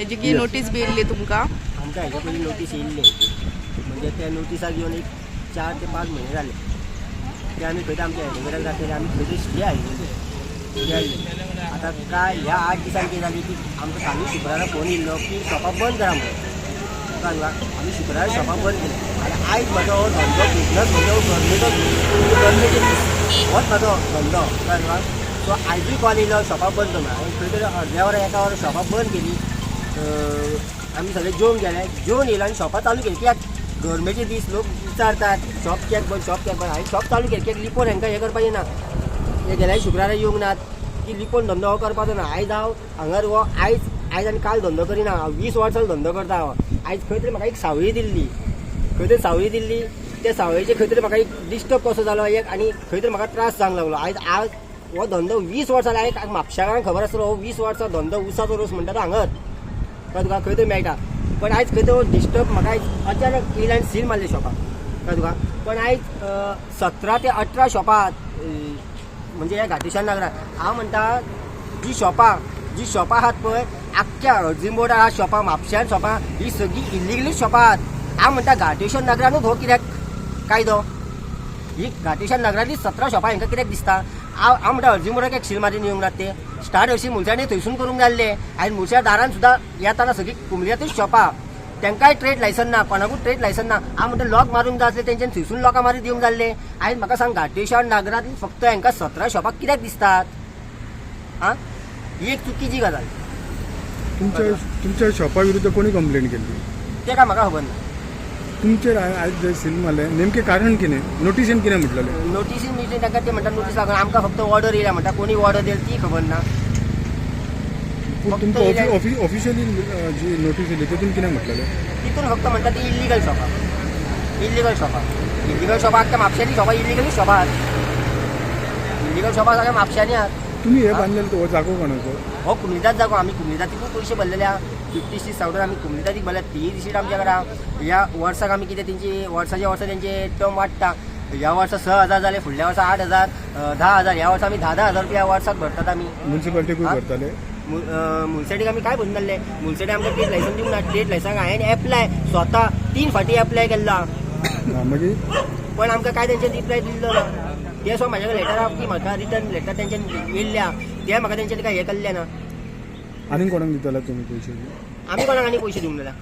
हेजी की नोटीस बी येयल्ली तुमकां? आमकां हेच्या पयलीं नोटीस येयल्ली, म्हणजे त्या नोटिसाक येवन एक 4 ते 5 म्हयने जाले. ते आमी खंय आमच्या एडवोकेटाक दाखयले, आमी खंय तरी स्टे हाडलेली, स्टे हाडली. आतां काय ह्या 8 दिसांनी कितें जाली की आमकां कालूय शुक्रारा फोन येयल्लो की शॉपां बंद करा म्हणून. कळ्ळें तुका? आमी शुक्रारा शॉपां बंद केली आनी आयज म्हजो हो धंदो बिजनस म्हजो गरमेचो, गरमेचे दीस होच म्हजो धंदो. कळ्ळें तुका? सो आयजूय कॉल येयलो शॉपां बंद कर म्हणून. हांवें खंय तरी अर्द्या वरां एका वरां शॉपां बंद केली. आमी सगळे जेवन गेले, जेवन येयले आनी शॉपां चालू केली. कित्याक गरमेचे दीस लोक विचारतात शॉप कित्याक बंद, शॉप कित्याक बंद. हांवें शॉप चालू केली कित्याक लिपोवन हांकां हें करपाचें ना. हे गेल्या शुक्रारा येवंक नात की लिपोवन धंदो हो करपाचो ना. आयज हांव हांगार हो आयज आयज आनी काल धंदो करिना, हांव 20 वर्सां धंदो करता. हांव आयज खंय तरी म्हाका एक सावळी दिल्ली, खंय तरी सावळी दिल्ली, त्या सावळेचे खंय तरी म्हाका एक डिस्टर्ब कसो जालो एक आनी खंय तरी म्हाका त्रास जावंक लागलो. आयज आज हो धंदो 20 वर्सां जाले, आयज म्हापशाकांक खबर आसलो हो 20 वर्सां धंदो उसाचो रोस म्हणटा तो हांगार. कळ्ळें तुका? खंय तरी मेळटा. पण आयज खंय तो डिस्टर्ब म्हाका आयज अचानक येयले आनी सील मारले शॉपाक. कळ्ळें तुका? पण आयज 17 ते 18 शॉपां म्हणजे ह्या घाटेश्वर नगरात हांव म्हणटा जी शॉपां आहात पळय आख्ख्या हळदीम बोर्डार आहात शॉपां, म्हापश्यान शॉपां, ही सगळीं इल्लिगली शॉपां आहात. हांव म्हणटा घाटेश्वर नगरानूच हो कित्याक कायदो? ही घाटेश्वर नगरांतली 17 शॉपां हांकां कित्याक दिसता? हांव म्हणटा हळदीम बोर्डाक एक सील मारीन येवंक नात ते स्टार्ट हरशीं मुलसांनी थंयसून करूंक जाल्ले. आनी मुलसा दारान सुद्दां येताना सगळीं कुमलियातूच शॉपां, तांकांय ट्रेड लायसन ना, कोणाकूच ट्रेड लायसन ना. हांव म्हणटा लॉक मारूंक जाय आसलें तेंच्यानी थंयसून लॉकां मारीत दिवंक जाल्ले. आयज म्हाका सांग घाटेश्वर नगरांत फक्त हांकां 17 शॉपां कित्याक दिसतात? आं, ही एक चुकीची गजाल. तुमच्या शॉपा विरुद्ध कोणी कंप्लेंट केली ते काय म्हाका खबर ना. तुमचेर आयज जे सील मारले नेमके कारण कितें? नोटिसीन कितें म्हटलेलें? नोटीसीन मिटींग तांकां ते म्हणटा नोटीस लागून आमकां फक्त ऑर्डर येयल्या म्हणटा, कोणी ऑर्डर दिली ती खबर ना. पूण तुमकां ऑफिशियली जी नोटीस येयली तितून कितें म्हटलेलें? तितून फक्त म्हणटा ती इल्लिगल शॉपां, इल्लिगल शॉपां, इल्लिगल शॉपां आख्ख्या म्हापश्यांनी शॉपां इल्लिगली शॉपां आहात, इल्लिगल शॉपां सगळ्या म्हापश्यांनी आहात. तुमी हे बांदलेले हो जागो कोणाचो? हो कुमलिदाद जागो. आमी कुमलिदादीकूच पयशे भरलेले आहा. 56,000 आमी कुमलिदादीक भरल्या, ती रिसीट आमच्या कडेन आहा. ह्या वर्साक आमी कितें तेंची वर्साच्या वर्सा तेंचे टर्म वाडटा. ह्या वर्सा 6,000 जाले, फुडल्या वर्सा 8,000, 10,000. ह्या वर्सा आमी 10,000 रुपया वर्साक भरतात आमी. म्युनिसिपालिटीकूय भरताले? मुलसाडीक आमी काय भरून जाल्ले. मुलसाडी आमकां ट्रेड लायसन दिवंक ना. ट्रेड लायसनाक हांवें एप्लाय स्वता 3 फावटी एप्लाय केल्लो. मागीर पण आमकां काय तेंच्यानी रिप्लाय दिल्लो ना. ते सो म्हाज्या कडेन लेटर आहा की म्हाका रिटर्न लेटर तेंच्यानी येयल्ल्या, ते म्हाका तेंच्यानी काय हें केल्लें ना. आनी कोणाक दिताले तुमी पयशे? आमी कोणाक आनी पयशे दिवंक जाल्या?